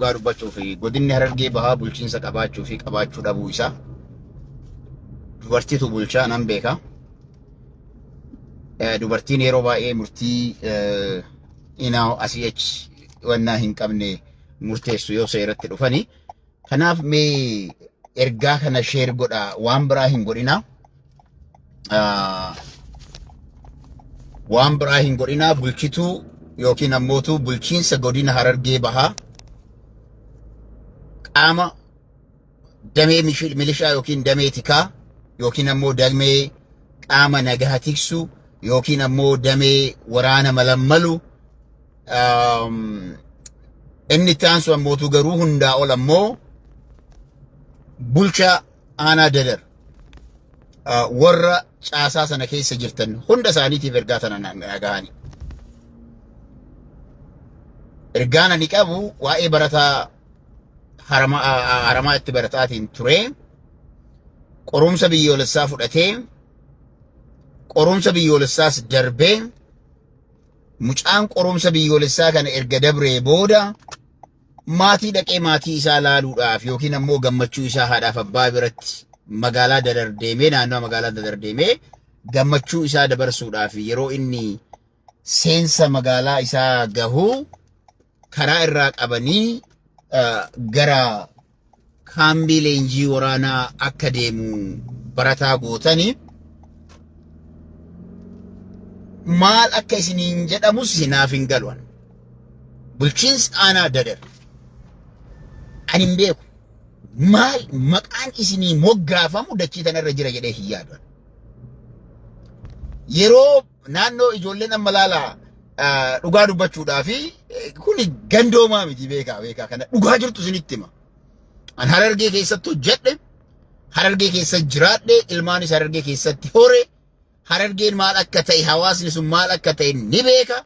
Dhugaa dubbachuu fi godinni Harargee Bahaa bulchiinsa qabaachuu fi qabaachuu dhabuu isaa dubartiitu bulchaa nan beeka. Dubartiin yeroo baay'ee murtii inaa asii achi wannaa hin qabne murteessu yoo seeratti dhufani. Kanaaf mee ergaa kana sheer godhaa, waan biraa hin godhinaa. Waan biraa hin godhinaa, bulchituu yookiin ammootu bulchiinsa godina Harargee Bahaa qaama damee milishaa yookiin damee tikaa yookiin ammoo damee qaama nagaa tiksu yookiin ammoo damee waraana malammalu, inni itti aansu ammootu garuu hundaa ol ammoo bulchaa aanaa Dadar warra caasaa sana keessa jirtan hunda isaaniitiif ergaa tana dhaga'ani. Ergaan ani qabu waa'ee barataa haramaa itti barataatiin ture, qorumsa biyyoolessaa fudhatee, qorumsa biyyoolessaas darbee, mucaan qorumsa biyyoolessaa kana erga dabree booda maatii dhaqee maatii isaa laaluudhaaf yookiin ammoo gammachuu isaa haadhaaf abbaa biratti magaalaa Dadar deemee, naannoo magaalaa Dadar deemee gammachuu isaa dabarsuudhaaf yeroo inni seensa magaalaa isaa gahu karaa irraa qabanii gara kaambii leenjii waraanaa akka deemu barataa gootanii, maal akka isiniin jedhamus naaf hin galu. Bulchiinsi aanaa Dadar ani hin beeku. Maal maqaan isinii moggaafamu dachii tanarra jira jedhee hin yaadu. Yeroo naannoo ijoolleen amma laalaa, dhugaa dubbachuudhaa fi kuni gandoomaa miti, beekaa beekaa kana dhugaa jirtu isinitti hima. An Harargee keessatti hojjedhe, Harargee keessa jiraadhe, ilmaanis Harargee keessatti hore, Harargeen maal akka ta'e, hawaasni sun maal akka ta'e ni beeka.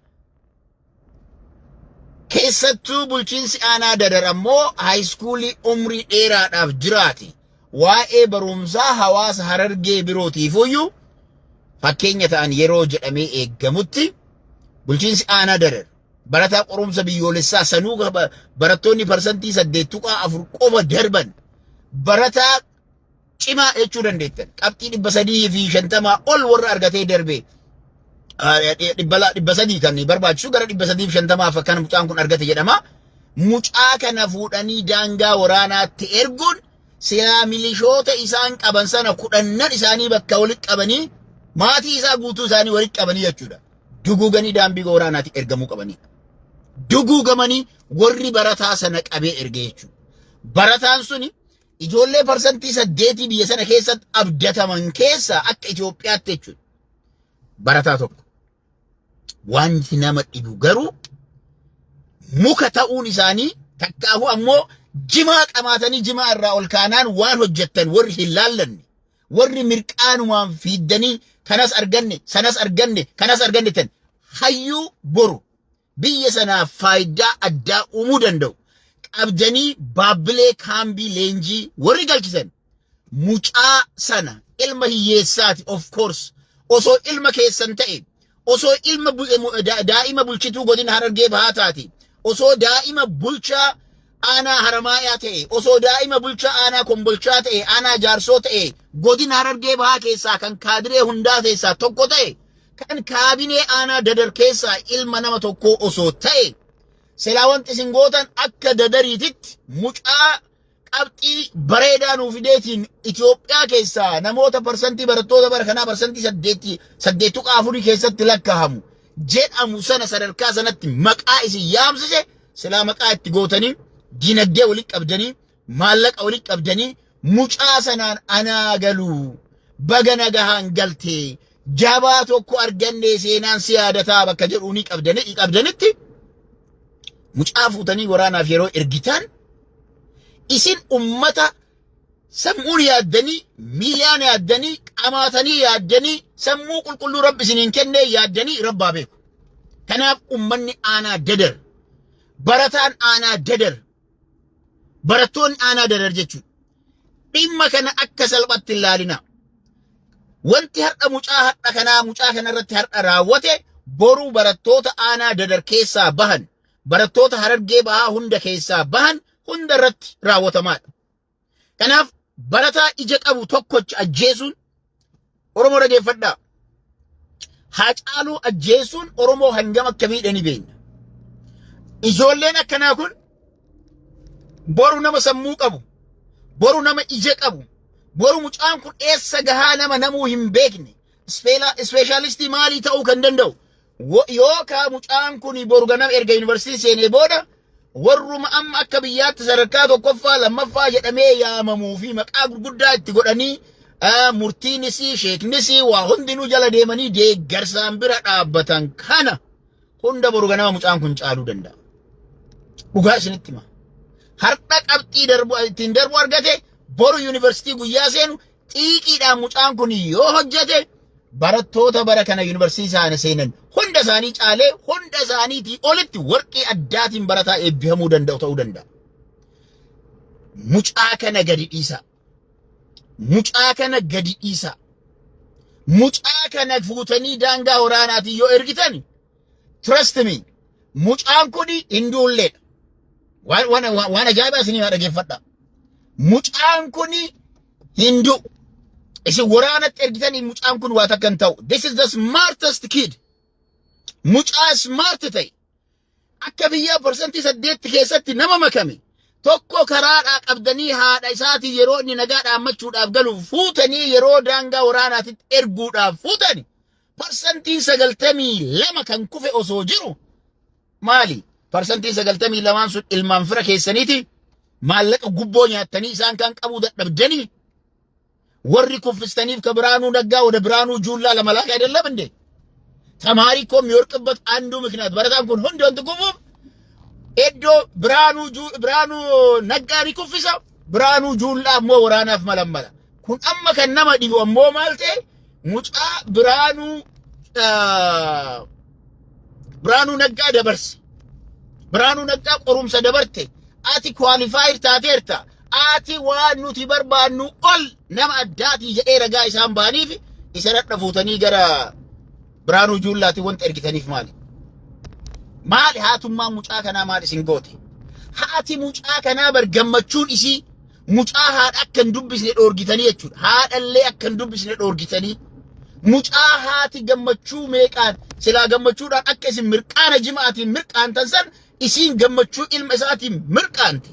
Keessattuu bulchiinsi aanaa Dadar ammoo haayiskuulii umrii dheeraadhaaf jiraate. Waa'ee barumsaa hawaasa Harargee birootiifuyyuu fakkeenya ta'an yeroo jedhamee eeggamutti, bulchiinsi aanaa Dadar barataa qorumsa biyyoolessaa sanuu barattoonni 8.4% qofa darban, barataa cimaa jechuu dandeettan, qabxii 350 ol warra argatee darbe, 300 kan barbaachisu gara 350f akkana mucaan kun argate jedhama. Mucaa kana fuudhanii daangaa waraanaatti erguun silaa milishoota isaan qaban sana kudhannan isaanii bakka walitti qabanii, maatii isaa guutuu isaanii walitti qabanii jechuudha. Duguuganii daambii waraanaatti ergamuu qabanii. Duguugamanii warri barataa sana qabee erge jechuudha. Barataan suni ijoollee 8% biyya sana keessatti abdataman keessaa akka Itoophiyaatti jechuudha. Barataa tokko. Wanti nama dhibu garuu muka ta'uun isaanii takkaahu ammoo jimaa qamaatanii jimaa irraa ol kaanaan waan hojjettan warri hin laallanne, warri mirqaanumaan fiiddanii kanas arganne, sanas arganne, kanas arganne tan hayyuu boru biyya sanaaf faayidaa addaa uumuu danda'u qabdanii Baabbilee kaambii leenjii warri galchisan, mucaa sana ilma hiyyeessaati. Of course, osoo ilma keessan ta'e, osoo ilma daa'ima bulchituu godina Harargee Bahaa taate, osoo daa'ima bulchaa aanaa Haramaayaa ta'e, osoo daa'ima bulchaa aanaa Kombolchaa ta'e, aanaa Jaarsoo ta'e, godina Harargee Bahaa keessaa kan kaadiree hundaa keessaa tokko ta'e, kan kaabinee aanaa Dadar keessaa ilma nama tokkoo osoo ta'e, silaa wanti isin gootan akka Dadariititti mucaa qabxii bareedaa nuu fideetiin Itoophiyaa keessaa namoota parsantii barattoota bara kanaa 8.4% keessatti lakkaa'amu jedhamu sana sadarkaa sanatti maqaa isin yaamsise silaa maqaa itti gootanii, dinagdee walitti qabdanii, maallaqa walitti qabdanii, mucaa sanaan anaa galuu, baga nagahaan galtee, jabaa tokko argannee, seenaan si yaadataa bakka jedhuu ni qabdanitti, mucaa fuutanii waraanaaf yeroo ergitan isin ummata sammuun yaaddanii, miilaan yaaddanii, qamaatanii yaaddanii, sammuu qulqulluu Rabbi isiniin kennee yaaddanii Rabbaa beeku. Kanaaf ummanni aanaa Dadar, barataan aanaa Dadar, barattoonni aanaa Dadar jechuudha. Dhimma kana akka salphatti hin laalina. Wanti har'a mucaa har'a kanaa mucaa kana irratti har'a raawwate boruu barattoota aanaa Dadar keessaa bahan Barattoota Harargee Bahaa hunda keessaa bahan hunda irratti raawwatamaadha. Kanaaf barataa ija qabu tokkocha ajjeesuun, Oromoo dhageeffadhaa. Haacaaluu ajjeesuun Oromoo hangam akka miidhe ni beekna. Ijoolleen akkanaa kun boru nama sammuu qabu, boru nama ija qabu, boru mucaan kun eessa gahaa nama namuu hin beekne, specialist maalii ta'uu kan danda'u, yookaan mucaan kun boru ganama erga yuunivarsiitii seenee booda warruma amma akka biyyaatti sadarkaa tokkoffaa, lammaffaa jedhamee yaamamuu fi maqaa gurguddaa itti godhanii, murtiinis, sheeknis, waa hundinuu jala deemanii deeggarsaan bira dhaabbatan kana hunda boru ganama mucaan kun caaluu danda'a. Dhugaa isinitti hima. Har'a qabxii darbu ittiin darbu argate, boru yuunivarsiitii guyyaa seenu xiiqiidhaan mucaan kun yoo hojjete, barattoota bara kana yuunivarsiitii isaanii seenan hunda isaanii caalee, hunda isaaniitii olitti warqii addaatiin barataa eebbifamuu danda'u ta'uu danda'a. Mucaa kana gadi dhiisa. Mucaa kana gadi dhiisa. Mucaa kana fuutanii daangaa waraanaatiin yoo ergitan, trust me, mucaan kun hin duulleedha. Waan ajaa'ibaa isinii haa dhageeffadha. Mucaan kun hin du'u. Isin waraanatti ergitanii mucaan kun waa takka hin ta'u. This is the smartest kid. Mucaa smart ta'e. Akka biyyaa 8% keessatti nama makame. Tokko karaadhaa qabdanii haadha isaatii yeroo inni nagaa dhaammachuudhaaf galu fuutanii yeroo daangaa waraanaatitti erguudhaaf fuutani. 92% kan kufe osoo jiru maali? 92% sun ilmaan fira keessaniiti. Maallaqa gubboo nyaattanii isaan kan qabuu dadhabdanii, warri kuffistaniif ka ብርሃኑ ነጋ ወደ ብርሃኑ ጁላ ለመላክ አይደለም እንዴ? ተማሪ እኮ የሚወርቅበት አንዱ ምክንያት፣ barataan kun hundi wanti kufuuf, iddoo Biraanuu Naggaa ni kuffisa, Biraanuu Juullaa ammoo waraanaaf malammala. Kun amma kan nama dhibu ammoo maal ta'e? Mucaa Biraanuu Naggaa dabarse. Biraanuu Naggaa qorumsa dabarte. Ati qualified taateerta. Ati waan nuti barbaannu ol nama addaatii jedhee ragaa isaan ba'aniif isa dhadha fuutanii gara Biraanuu Juullaatti wanta ergitaniif maali? Maali haatummaan mucaa kanaa maal isin goote? Haati mucaa kanaa bar gammachuun isii mucaa haadha akka hin dubbisne dhoorgitanii jechuudha. Haadhallee akka hin dubbisne dhoorgitanii. Mucaa haati gammachuu meeqaan silaa gammachuudhaan akka isin mirqaana jimaatiin mirqaantan san isiin gammachuu ilma isaatiin mirqaante.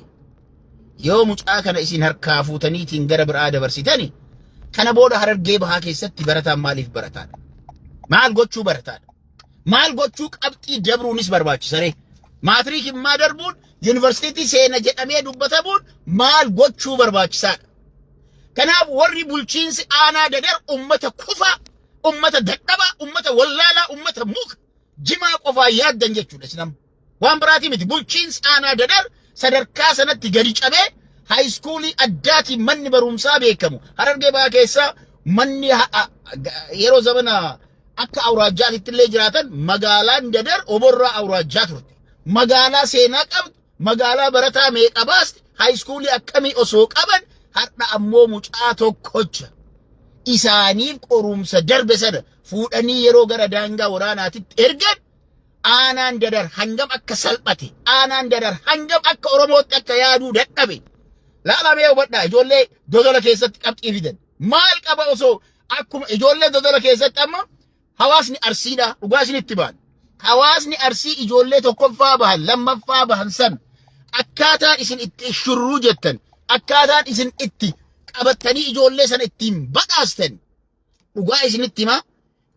Yoo mucaa kana isin harkaa fuutaniitiin gara biraa dabarsitani, kana booda Harargee Bahaa keessatti barataan maaliif barataadha? Maal gochuu barataadha? Maal gochuu qabxii dabruunis barbaachisa ree? Maatiriik immaa darbuun, yuunivarsiitii seena jedhamee dubbatamuun maal gochuu barbaachisaadha? Kanaaf warri bulchiinsi aanaa Dadar ummata kufaa, ummata dadhabaa, ummata wallaalaa, ummata muka jimaa qofaa yaaddan jechuudha isin amma. Waan biraatii miti. Bulchiinsi aanaa Dadar sadarkaa sanatti gadi cabee, high school addaatiin manni barumsaa beekamu. Harargee Bahaa keessaa manni yeroo zamana akka awuraajjaatitti illee jiraatan, magaalaan Dadar oborraa awuraajjaa turte. Magaalaa seenaa qabdu, magaalaa barataa meeqa baaste, high school akkamii osoo qaban, har'a ammoo mucaa tokkocha isaaniif qorumsa darbe sana fuudhanii yeroo gara daangaa waraanaatitti ergan, aanaan Dadar hangam akka salphate, aanaan Dadar hangam akka Oromootti akka yaaduu dadhabe laalamee hubadhaa. Ijoollee Dodola keessatti qabxii fidan maal qaba osoo akkuma ijoollee Dodola keessatti? Amma hawaasni Arsiidha, dhugaa isinitti baan, hawaasni Arsii ijoollee tokkoffaa bahan, lammaffaa bahan san akkaataan isin itti shurruu jettan, akkaataan isin itti qabattanii ijoollee sana ittiin badhaastan, dhugaa isinitti himaa,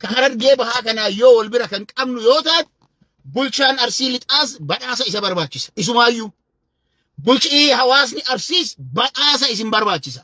ka Harargee Bahaa kanaa yoo wal bira kan qabnu yoo taate, bulchaan Arsii Lixaas badhaasa isa barbaachisa. Isumaayyuu bulchii hawaasni Arsiis badhaasa isin barbaachisa.